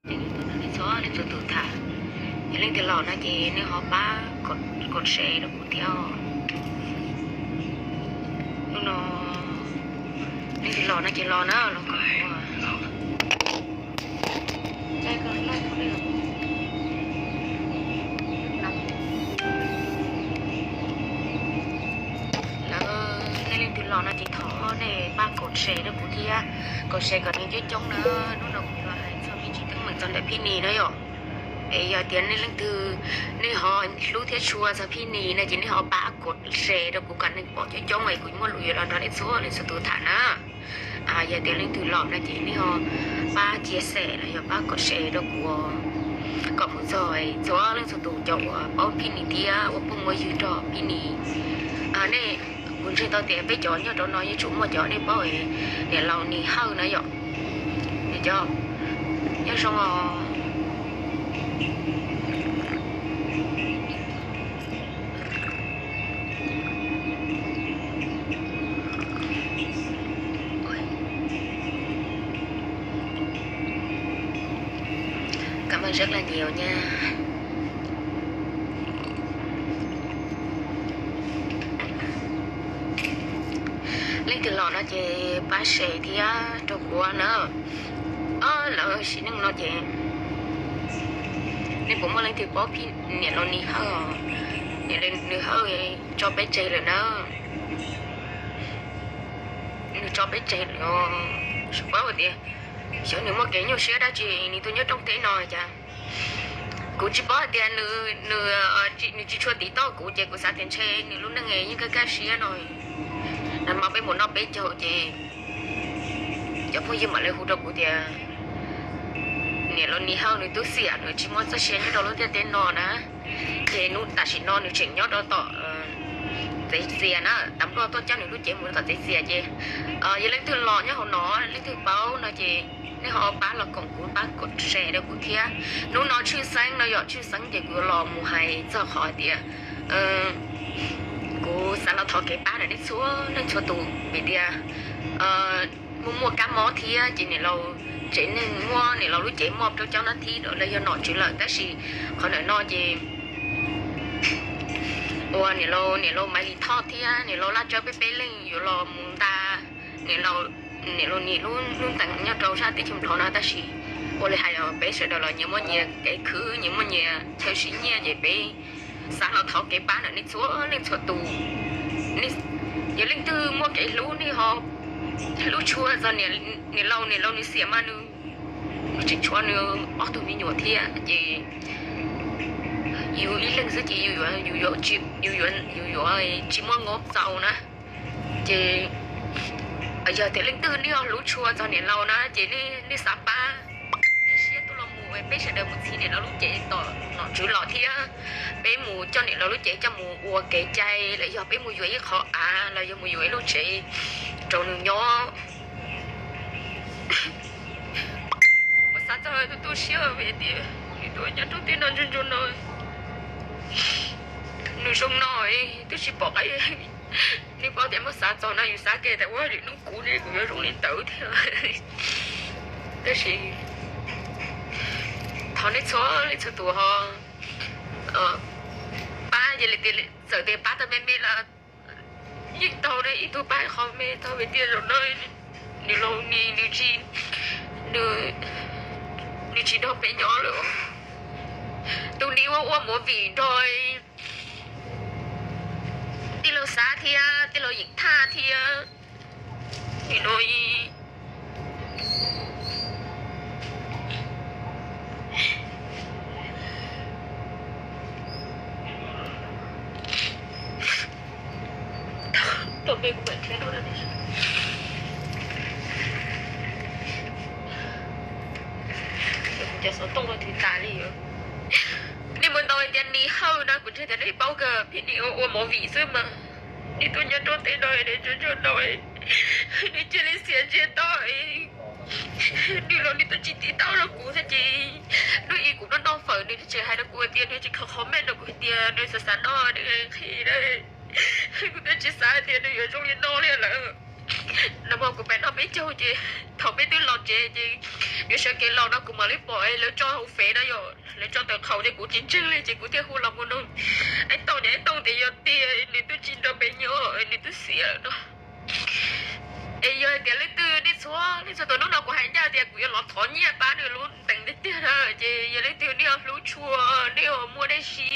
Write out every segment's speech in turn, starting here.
Txhua leej txhua tus tham, yog leej twg los no ces nej ho pab kom share rau kuv thiab. Hnub no leej twg los no ces los na, los kom kuv. Lawv, nej leej twg los no ces thov nej pab kom share rau kuv thiab, kom share kom nws coob coob na. Hnub no kuv yuav hais txog me ntsis teeb meem txog ntawm Phij Nis na yom. Es yog tias nej leej twg nej ho hlub thiab tshua txog Phij Nis no ces nej ho pab kom share rau kuv kom neeg pom coob coob es kuv muaj lus yuav los nrog nej txhua leej txhua tus tham na. Yog tias leej twg los no ces nej ho pab chia sẻ los yog pab kom share rau kuv, kom mus txog txhua leej txhua tus cov uas paub Phij Nis thiab ua phooj ua ywg nrog Phij Nis. Nej, kuv ntseeg tau tias peb cov nyob rau no yeej tsuas muaj cov nej paub niam laus Nis Hawj na yom. Cov nyob zoo os. Cảm ơn rất là nhiều nha. Leej twg los no ces pab share thiab rau kuv na. Lawv sim neej no ces nej puas muaj leej twg paub Phij, niam laus Nis Hawj? Niam laus Nis Hawj tso peb tseg lawm na. Nws tso peb tseg lawm os. Tsis paub hais tias xyov nws muaj kev nyuaj siab dab tsi nws tuaj nyob rooj teb no cas. Kuv tsis paub hais tias nws, nws tsis tshua tiv tauj kuv ces kuv xav tias ntshe nws lub neej yeej kaj kaj siab no. Nag hmo peb mus noj peb caug ces cov phooj ywg mam li hu rau kuv tias niam laus Nis Hawj nws tub xiam nws tsis muaj txoj sia nyob rau lub ntiaj teb no na. Ces hnub tam sim no nws tseem nyob rau tom Txiav Txias na, tas npluaj tuaj coj nws lub cev mus rau tom Txiav Txias ces yog leej twg los nyob hauv no, leej twg paub no ces nej ho pab los koom kuv, pab kom share rau kuv thiab. Hnub no tshwj xeeb no yog tshwj xeeb ces kuv los mus hais txog qhov tias kuv xav los thov kev pab rau nej txhua leej txhua tus vim tias muaj muaj kab mob thiab ces niam laus tsev neeg muab niam laus lub cev muab rau cov nab thib lawm los yog nom tswv lawm, tab sis qhov ntawm no ces ua niam laus, niam laus Maiv Lis Thoj thiab niam laus Laj Tsawb peb peb leeg yuav los mus nta niam laus, niam laus Nis lub ntees nyob rau sab teb chaws Nplog no, tab sis ua li hais os, peb sawv daws los nyias muaj nyias kev khwv, nyias muaj nyias chaw siv nyiaj ces peb xav los thov kev pab ntawm nej txhua leej txhua tus. Yog leej twg muaj kev hlub nej ho hlub tshua txog niam laus, niam laus nws xiam mas nws tseem tshuav nws ob tug me nyuam thiab ces yus ib leeg xwb ces yus yuav, yus yuav tsis muaj nqoob txaus na. Ces yog tias leej twg nej ho hlub tshua txog niam laus na ces nej xav pab, nej siab tuaj los mus peb sawv daws mus txhim niam laus lub cev tom nom tswv los thiab peb mus coj niam laus lub cev coj mus ua kev cai los yog peb mus yuav ib qho av los yog mus yuav ib lub tsev rau nws nyob. Ua xav txog tu tu siab tias nws tuaj nyob rau teb no ntsuag ntsuag no, nws zoo no twb tsis pom qab. Nej paub tias muab xav txog no yus xav kiag tias ua lwm hnub kuv ne kuv yuav zoo li ntawd thiab. Tab sis thov nej txhua leej txhua tus ho pab, yog li tias txawm tias pab tau me me los yeej tau ne, ib tug pab qhov me tau vim tias zaum no nws laus ni nws tsis, nws tsis nrog peb nyob lawm. Tus ni ua ua movie nrog tij laug Xab thiab tij laug Yeem Thaj thiab nim no Cov xov tooj no twb tas li. Nej mus ntaus tias Nis Hawj no kuv ntseeg tias nej paub kawg, phim nis ua movie xwb mas. Nws tuaj nyob rau teb no, nws tsuas tsuas no, nws cia li xiam ntsiag to. Nws los nws tuaj tsis tiv tauj rau kuv thiab ces hnub ib kuv noj noj fawm nws tseem hais rau kuv tias nws tsis kho comment rau kuv hais tias nws xav xav noj nws qhia na. Kuv twb tsis xav tias nws yuav zoo li no li lawm. Nag hmo kuv pem noj peb caug ces thaum peb twb los tsev ces yuav sawv kev los no kuv mam li pom lawv tso hauv fev no yom, lawv tso tawm qhaum ces kuv tsis ntseeg li ces kuv thiaj hu los mus nug Aib Tooj, niam Aib Tooj tias yog tiag nws twb tsis nrog peb nyob, nws twb xiam lawm no. Es yog hais tias leej twg nej txhua leej txhua tus, hnub no kuv hais ncaj tias kuv yuav los thov nyiaj pab nws lub ntees tiag tiag na. Ces yog leej twg nej ho hlub tshua, nej ho muaj dej si,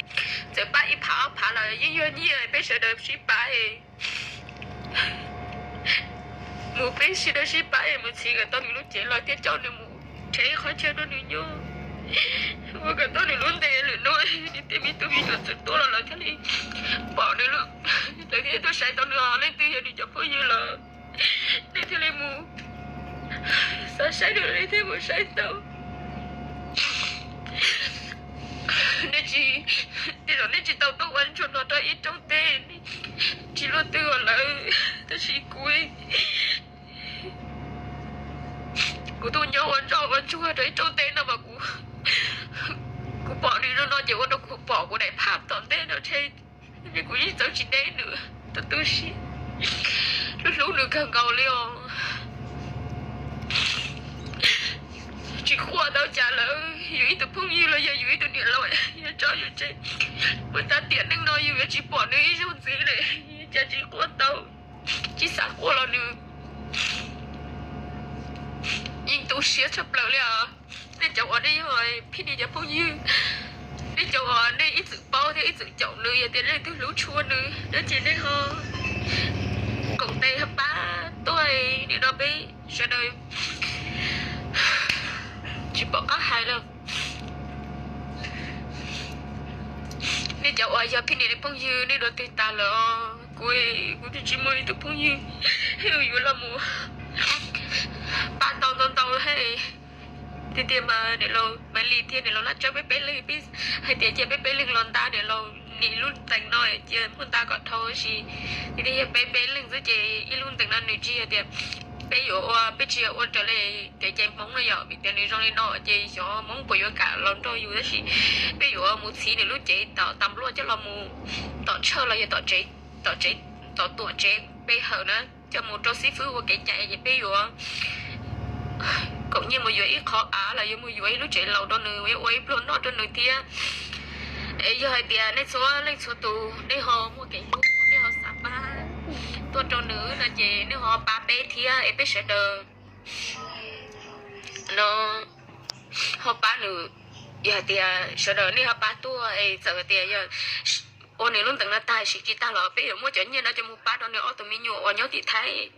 txawm pab ib phav ob phav los yeej yog nyiaj peb sawv daws sib pab. Mus peb sawv daws sib pab es mus txhiv kom tau nws lub cev los thiab coj nws mus tshev ib qhov chaw rau nws nyob, ua kom tau nws lub ntees lwm hnub nws tej me tub me nyuam txawm tuaj los lawv thiaj li pom nws, lawv thiaj tuaj saib tau nws. Leej twg yog nws cov phooj ywg los nej thiaj li mus xav saib nws, nej thiaj mus saib tau. Nej tsis, tej zaum nej tsis tau tuaj ua ntsuag no rau ib rooj teb, tsis luaj twg lawm, tab sis kuv, kuv tuaj nyob ua nroj ua ntsuag rau ib rooj teb no mas kuv, kuv pom nws no no ces ua rau kuv pom kuv daim phaj tom ntej no, ntshe kuv yeej txawv tsis deb nws. Tus tu siab, hlub hlub nws kawg nkaus li os. Tsis quaj tau cas lawm, yus ib tug phooj ywg los yog yus ib tug niam laus, yus tso yus tseg mus tag tiam neej no yus yuav tsis pom nws ib zaug ntxiv li, cas tsis quaj tau, tsis xav quaj los nws yeej tu siab tshaj plaws li os. Nej cov uas nej yog Phij Nis cov phooj ywg, nej cov uas nej ib txwm paub thiab ib txwm caum nws, yog tias leej twg hlub tshua nws no ces nej ho koom tes pab tuaj, nim no peb sawv daws tsis pom qab hais lawm. Nej cov uas yog Phij Nis li phooj ywg nej dua twg tas lawm, kuv, kuv twb tsis muaj ib tug phooj ywg yuav los mus pab tau ntau ntau thiab. Tiag tiag mas niam laus Maiv Lis thiab niam laus Laj Tsawb peb peb leeg, peb hais tias cia peb peb leeg los nta niam laus Lis lub ntees no, cia muab nta kom dhau, tab sis tiag tiag yog peb peb leeg xwb ces ib lub ntees no nws tsis yog tias peb yuav ua, peb tsis yog ua raws li kev cai Hmoob no yom, vim tias nws zoo li no ces xyov Hmoob puas yuav kam los nrog yus, tab sis peb yuav mus txhiv nws lub cev tom tas npluaj coj los mus tom tshawj los yog tom tsev, tom tsev, tom tuam tsev pe hawm na, coj mus rau xib fwb ua kev cai ces peb yuav koom nyiaj mus yuav ib qho av los yuav mus yuav ib lub tsev laus rau nws, yuav ua ib pluag noj rau nws thiab. Es yog hais tias nej txhua leej txhua tus nej ho muaj kev hlub, nej ho xav pab tuaj rau nws no ces nej ho pab peb thiab es peb sawv daws no ho pab nws. Yog hais tias sawv daws nej ho pab tuaj es txawm hais tias yog ua nws lub ntees no tag sim tsis tag los peb yuav muab cov nyiaj no coj mus pab rau nws ob tug me nyuam uas nyob tim Thaib.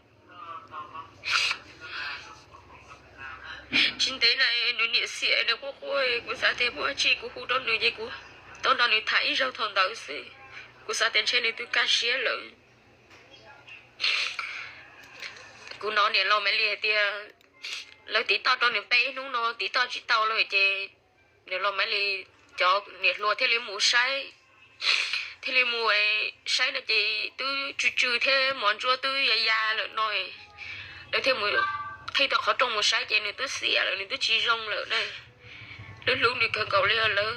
Tsis ntev na nws niam xiam nws quaj quaj, kuv xav tias muaj dab tsi kuv hu rau nws ces kuv tau nrog nws tham ib zaug thaum ntawd xwb. Kuv xav tias ntshe nws twb kaj siab lawm. Kuv hnov niam laus Maiv Lis hais tias lawv tiv toj rau nws peb hnub no tiv toj tsis tau lawm ces niam laus Maiv Lis cov niam hluas thiaj li mus saib, thiaj li mus saib no ces twb tsw tsw thiab mov ntsuab twb ya ya lawm no. Lawv thiaj mus qhib tau qhov rooj mus saib ces nws twb xiam lawm, nws twb tsis zoo lawm na. Lub hlub nws kawg nkaus li lawm.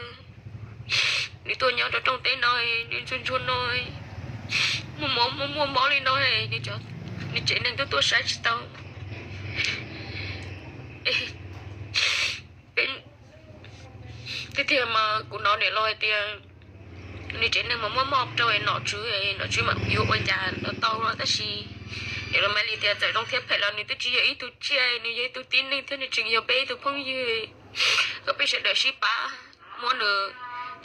Nws tuaj nyob rau rooj teb no, nws ntsuag ntsuag no, muaj mob muaj muaj mob li no, nws tsev neeg twb tuaj saib tsis tau. Tiag tiag mas kuv hnov niam laus hais tias nws tsev neeg mas muaj mob rau nom tswv, nom tswv mas yuav ua cas los tau no tab sis niam laus Maiv Lis tias txawm zoo thiab phem los nws twb tsis yog ib tug tsiaj, nws yog ib tug tib neeg thiab nws tseem yog peb ib tug phooj ywg. Kom peb sawv daws sib pab muab nws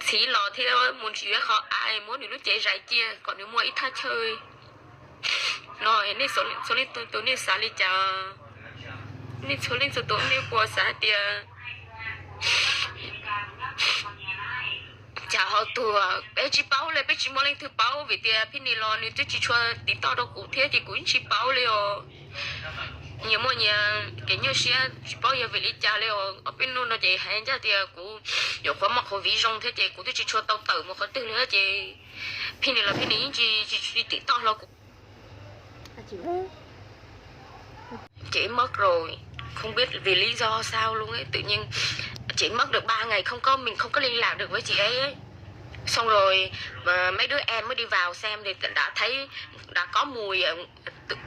txhiv los thiab mus yuav qhov av muab nws lub cev zais cia kom nws muaj ib thaj chaw no. Nej txhua leej txhua tus nej xav li cas? Nej txhua leej txhua tus nej puas xav hais tias cas ho tuag? Peb tsis paub li, peb tsis muaj leej twg paub vim tias Phij Nis los nws twb tsis tshua tiv toj rau kuv thiab ces kuv yeej tsis paub li os. Nyias muaj nyias kev nyuaj siab tsis paub yog vim li cas li os. Ob peb hnub no ces hais ncaj tias kuv nyuam qhuav muaj qhuav viv zoo thiab ces kuv twb tsis tshua tau tawm mus qhov twg li thiab ces Phij Nis los Phij Nis yeej tsis, tsis, tsis tiv toj hlo kuv. Chị mất rồi, không biết vì lý do sao luôn ấy, tự nhiên chị mất được ba ngày không có, mình không có liên lạc được với chị ấy ấy. Xong rồi mà mấy đứa em mới đi vào xem thì đã thấy đã có mùi ở,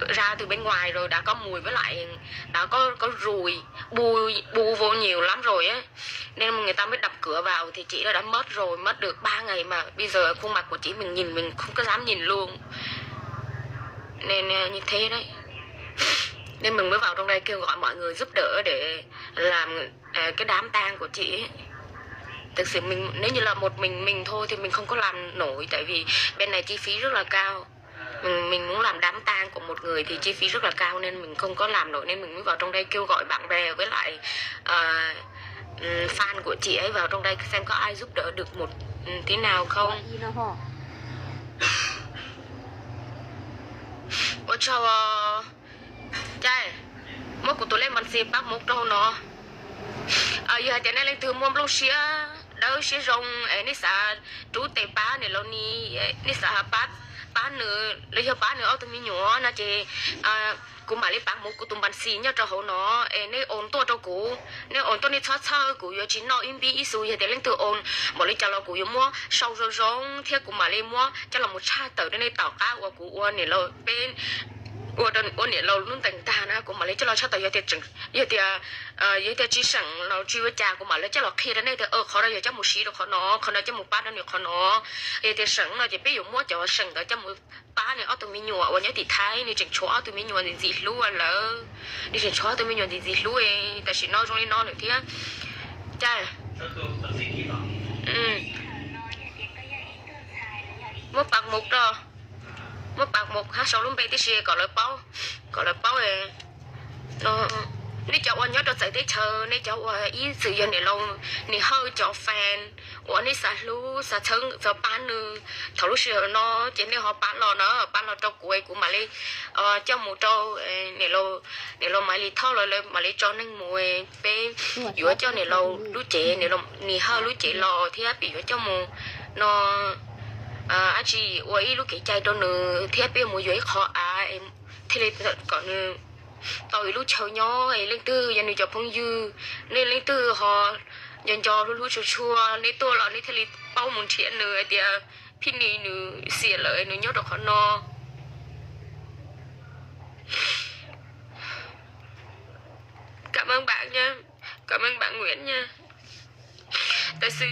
ra từ bên ngoài rồi, đã có mùi với lại đã có có ruồi, bu bu vô nhiều lắm rồi á, nên người ta mới đập cửa vào thì chị đó đã mất rồi, mất được ba ngày mà bây giờ khuôn mặt của chị mình nhìn mình không có dám nhìn luôn. Nên ờ, như thế đấy, nên mình mới vào trong đây kêu gọi mọi người giúp đỡ để làm ờ, cái đám tang của chị ấy. Thực sự mình nếu như là một mình mình thôi thì mình không có làm nổi, tại vì bên này chi phí rất là cao. Mình mình muốn làm đám tang của một người thì chi phí rất là cao nên mình không có làm nổi, nên mình mới vào trong đây kêu gọi bạn bè với lại ờ, ừm, fan của chị ấy vào trong đây xem có ai giúp đỡ được một ừm, tí nào không. Ua tsaug, cai, muab kuv tus lej npas xis pab mus rau no. Yog hais tias nej leej twg muaj nplooj siab dawb siab zoo es nej xav rub tes pab niam laus ni, nej xav pab, pab nws los yog pab nws ob tug me nyuam no ces kuv mam li pab mus kuv tus npas xis nyob rau hauv no es nej ua tuaj rau kuv, nej ua tuaj, nej txhob txhawj, kuv yuav tsis noj ib npib ib xu. Yog tias leej twg ua npaum li cas los kuv yuav muab sau zoo zoo thiab kuv mam li muab coj los mus tshaj tawm rau nej tom qab uas kuv ua niam laus, peb ua niam laus lub ntees tag na, kuv mam li coj los tshaj tawm. Yog tias, yog tias, yog tias tsis seem los tsis ua cas kuv mam li coj los qhia rau nej tias qhov no yog coj mus siv rau qhov no, qhov no coj mus pab rau nws qhov no. Yog tias seem no ces peb yuav muab cov seem ntawd coj mus pab nws ob tug me nyuam uas nyob tim Thaib, nws tseem tshuav ob tug me nyuam ntxim ntxim hlub lawm. Nws tseem tshuav ob tug me nyuam ntxim ntxim hlub es tam sim no zoo li no lawm thiab. Cai, muab pab mus rau, muab pab mus hab sau lub npe tib si kom lawv paub, kom lawv paub. Nej cov uas nyob rau txawv teb chaws, nej cov uas ib txwm yog niam laus, niam Hawj cov fan uas nej xav hlub xav txhawb xav pab nws thaum lub sij hawm no ces nej ho pab los na, pab los rau kuv es kuv mam li coj mus rau niam laus Maiv Lis Thoj los lawv mam li tso neeg mus. Peb yuav coj niam laus lub cev, niam Hawj lub cev los thiab peb yuav coj mus no dab tsi ua ib lub kev cai rau nws thiab peb mus yuav ib qho av thiaj li kom nws tau ib lub chaw nyob. Leej twg yog nws cov phooj ywg, nej leej twg ho nco nco hlub hlub tshua tshua, nej tuaj los nej thiaj li paub mus nrhiav nws hais tias Phij Nis nws xiam lawm nws nyob rau qhov no. Cảm ơn bạn nha, cảm ơn bạn Nguyễn nha. Tại sự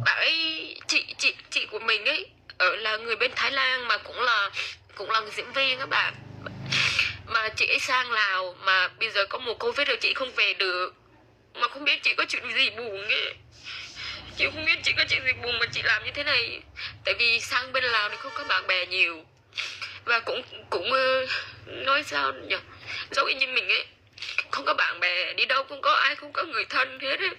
bạn ấy, chị, chị, chị của mình ấy ở là người bên Thái Lan mà cũng là cũng là diễn viên các bạn, mà chị ấy sang Lào mà bây giờ có mùa Covid rồi chị không về được. Mà không biết chị có chuyện gì buồn ấy. Chị không biết chị có chuyện gì buồn mà chị làm như thế này. Tại vì sang bên Lào này không có bạn bè nhiều. Và cũng cũng ờ, nói sao nhỉ? Giống y như mình ấy. Không có bạn bè, đi đâu cũng có ai, không có người thân hết ấy.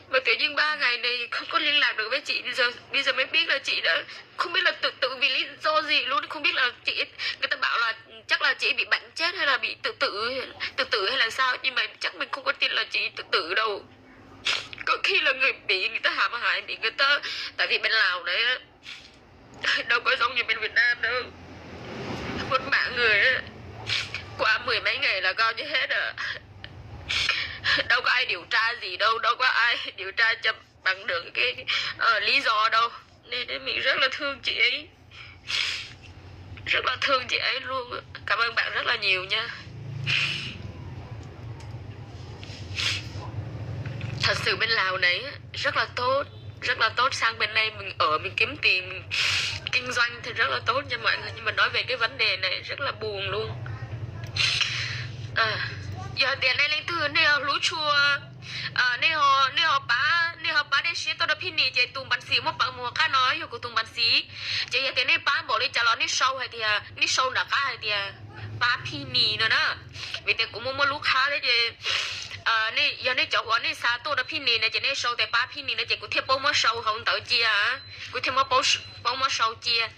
Mà tự nhiên ba ngày này không có liên lạc được với chị, bây giờ bây giờ mới biết là chị đã không biết là tự tử vì lý do gì luôn, không biết là chị, người ta bảo là chắc là chị bị bệnh chết hay là bị tự tử, tự tử hay là sao, nhưng mà chắc mình không có tin là chị tự tử đâu. Có khi là người bị người ta hãm hại, bị người ta, tại vì bên Lào đấy á, đâu có giống như bên Việt Nam đâu. Một mạng người á, qua mười mấy ngày là coi như hết rồi. Đâu có ai điều tra gì đâu, đâu có ai điều tra cho bằng được cái ờ, lý do đâu. Nên mình rất là thương chị ấy, rất là thương chị ấy luôn. Cảm ơn bạn rất là nhiều nha. Thật sự bên Lào này rất là tốt, rất là tốt, sang bên đây mình ở, mình kiếm tiền, mình kinh doanh thì rất là tốt nha mọi người, nhưng mà nói về cái vấn đề này rất là buồn luôn. Yog tias nej leej twg nej ho hlub tshua, nej ho nej ho pab, nej ho pab dej siab tuaj rau Phij Nis ces tus npas xis muab pawv mus qab no yog kuv tus npas xis. Ces yog tias nej pab npaum li cas los nej sau hais tias, nej sau nram qab hais tias pab Phij Nis no na. Vim tias kuv muaj muaj lub qhab thiab ces yog nej cov uas nej xa tuaj rau Phij Nis no ces nej sau tias pab Phij Nis no ces kuv thiaj paub muab sau hauv ntawv cia, kuv thiaj muab paub muab sau cia.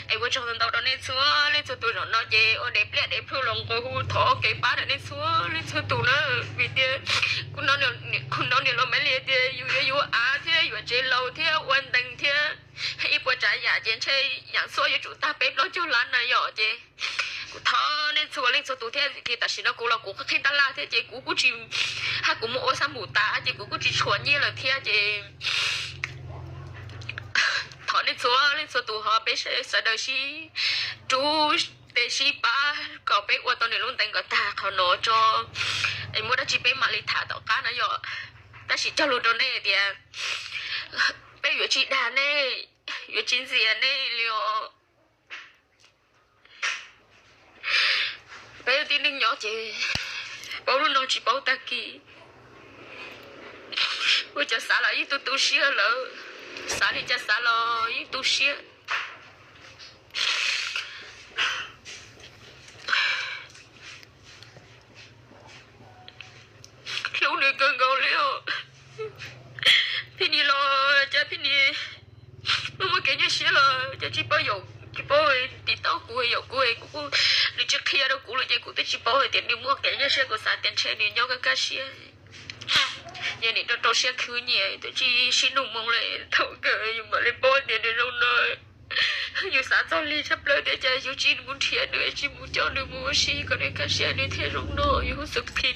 Es ua tsaug ntau ntau rau nej txhua leej txhua tus, zaum no ces ua dev pliaj dev plhu los nqua hu thov kev pab rau nej txhua leej txhua tus na. Vim tias kuv hnov niam laus Maiv Lis tias yus yuav yuav av thiab yuav tsev laus thiab ua ntees thiab ib puas tsav yam ces ntshe yam ntxhua yuav tsum tag peb plaub caug lab na yom. Ces kuv thov nej txhua leej txhua tus thiab, tam sim no kuv los kuv qhib tab laj thiab ces kuv kuj tsis, hab kuv muaj ua xab npum tas ces kuv kuj tsis tshuav nyiaj lawm thiab ces thov nej txhua leej txhua tus ho peb sawv daws sib rub Peb sib pab kom peb ua tau nws lub ntees kom tag qhov no tso, es muaj dab tsi peb mam li tham tom qab no yom. Tab sis cog lus rau nej tias peb yuav tsis dag nej, yuav tsis ntxias nej li os. Peb ua tib neeg nyob ces paub lub no tsis paub tag kis. Ua cas xav los yeej tu tu siab lawm, xav li cas xav los yeej tu siab. Hlub nws kawg nkaus li os. Phij Nis los cas Phij Nis muaj kev nyuaj siab los cas tsis paub, tsis paub tiv tauj kuv, yaum kuv, kuv, nws tsis qhia rau kuv los ces kuv twb tsis paub hais tias nws muaj kev nyuaj siab, kuv xav tias ntshe nws nyob kaj kaj siab. Yog nim rau rau siab khwv nyiam twb tsis sib nug moo li, thaum kawg yus mam li paub tias nws zoo no. Yus xav txog li tshaj plaws tias cas yus tsis mus nrhiav nws, tsis mus coj nws mus ua si kom nws kaj siab nws thiaj zoo no, yus hu xwb khi.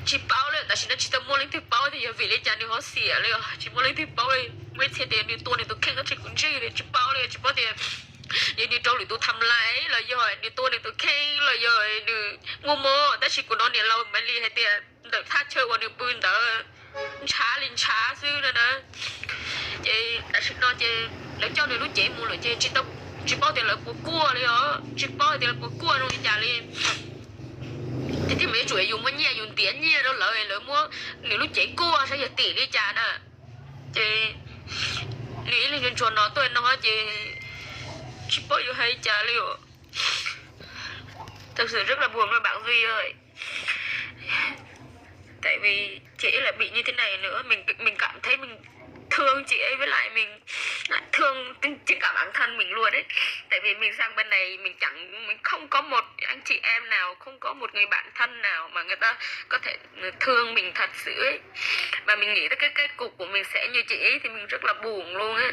Tsis paub li, tam sim no tsis tau muaj leej twg paub tias yog vim li cas nws ho xiam li os, tsis muaj leej twg paub li. Muaj ib txhia tias nws tua nws tus kheej, tab sis kuv ntsej li tsis paub li, tsis paub tias yog nws rau lwm tus tham lais los yog nws tua nws tus kheej los yog nws muaj mob, tab sis kuv hnov niam laus Maiv Lis hais tias ntawm thaj chaw uas nws pw ntawd ntshav li ntshav xwb no na. Ces tam sim no ces lawv coj nws lub cev mus lawm ces tsis paub tias lawv puas kuaj li os, tsis paub tias lawv puas kuaj zoo li cas li. Ces thiaj mam yuav tsum yus muaj nyiaj yus ntiav nyiaj rau lawv, lawv muab nws lub cev kuaj saib yog tim li cas na. Ces nws ib leeg ntsuag ntsuag no tuaj no ces tsis paub yuav hais li cas li os. Thật sự rất là buồn các bạn Duy ơi. Tại vì chị ấy lại bị như thế này nữa, mình mình cảm thấy mình thương chị ấy, với lại mình lại thương chính cả bản thân mình luôn đấy. Tại vì mình sang bên này mình chẳng mình không có một anh chị em nào, không có một người bạn thân nào mà người ta có thể thương mình thật sự ấy. Mà mình nghĩ tới cái kết cục của mình sẽ như chị ấy thì mình rất là buồn luôn á.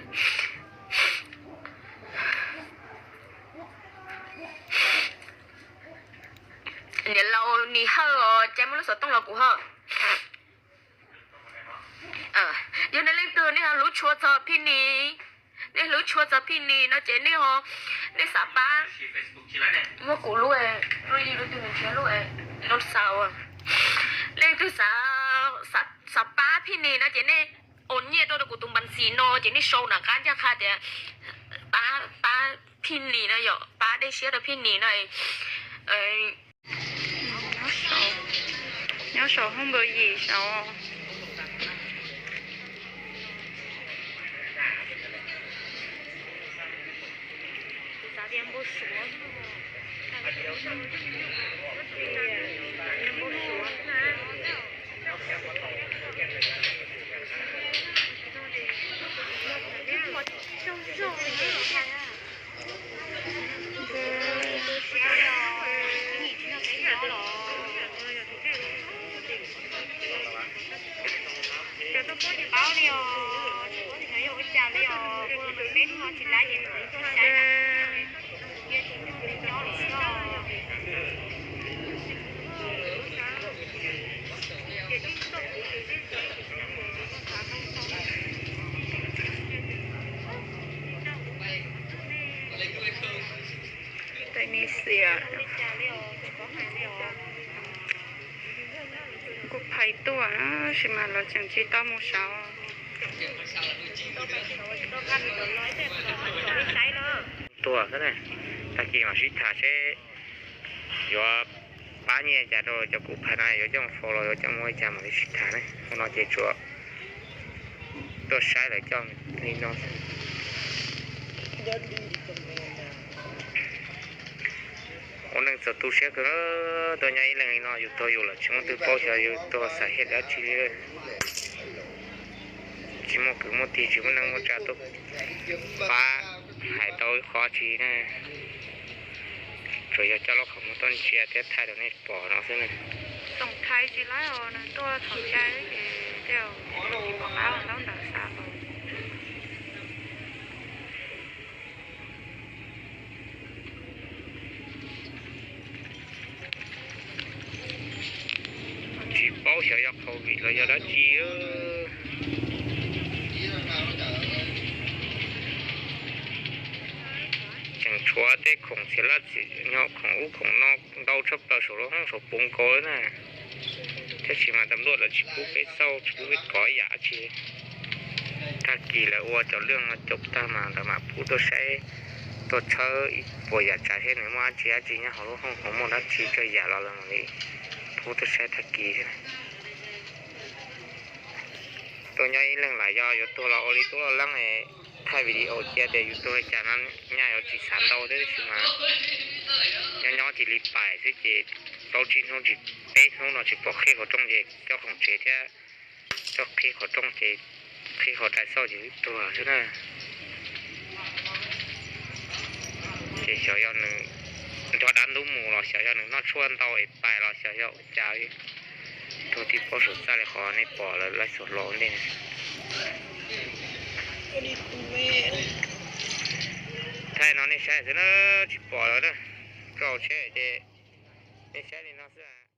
Niam laus Nis Hawj os, cas muaj lub xov tooj los kuv ho. Yog nej leej twg nej ho hlub tshua txog Phij Nis, nej hlub tshua txog Phij Nis no ces nej ho, nej xav pab, muab kuv lub, lub twg nws nrhiav lub, lub xaus. Leej twg xav, xav pab Phij Nis no ces nej ua nyiaj rau rau kuv tus npas xis no ces nej sau nram qab ncaj qha tias pab, pab Phij Nis no yom, pab dej siab rau Phij Nis no. Nyob saum hoob npawj yim saud. Paub li os, tsis paub tias xyov yog ua cas li os, ua peb hnub no tsis lab yeej tuaj saib, nyob lawm xwb os. Tais Nis Xias kuj phais tuaj tab sis mas lawv tseem tsis tau mus saud. Tuaj xwb na, tag kis mam sib tham seb yuav pab nyiaj cas rau cov kuv phais na, yuav coj mus faus los yuav coj mus ua li cas mam li sib tham na. Hmo no ces tsuas tuaj saib lawv coj li no xwb. Ua neej txaus tu siab kawg, tuaj nyob ib leeg li no yus tuag yus lawm tsis muaj leej twg paub xyov yus tuag xav hais dab tsi li. Tsis muaj kwv muaj tij, tsis muaj neej muaj tsa tuaj pab hais tau ib qho tsi na. Tsuas yog coj lub qhov muag tuaj ntsia thiab thaij rau nej pom no xwb na. Tsoom thais tsis laib os, nws tuaj thaum cai ces tej zaum tsis pom qab taub ntawv xav los. Tsis paub xyov yog COVID los yog dab tsi. Tshuav tej khoom txhia lab txhia nyo, khoom ub khoom no ntau tshaj plaws saum lub hoob saum puv nkaus na. Tab sis mas tas npluaj lawv tsis pub peb xauj, tsis pub peb kov ib yam dab tsi. Tag kis lawv ua cov lwj no caum tag mas lawv mam pub tuaj saib, tuaj tshawb ib puas yam tsav seb nws muaj dab tsi dab tsi nyob hauv lub hoob, ho muaj dab tsi tsawg yam los lawv mam li pub tuaj saib tag kis xwb. Tuaj nyob ib leeg lam yog yuav tuag los ua li tub loj leeb, thaij video cia tias yus tuag li cas no nyaj yuav tsis xav ntau thiab, tab sis mas nyob nyob cia li pais xwb ces plaub tsib hnub tsis, peb hnub no tsis pom qhib qhov rooj ces coj khoom tsev thiab, coj qhib qhov rooj ces qhib qhov rais xauj ces twb tuag xwb na. Ces xyov yog nws nrog dab ntub mus los xyov yog nws noj tshuaj ntau es pais los xyov yog ua cas. Tuag tib pob saum txaj li qhov nej pom lawv laij xuas hlo ua ntej. Thaij no nej saib xwb na, tsis pom lawm na. Koj tsheb ces nej saib li no xwb.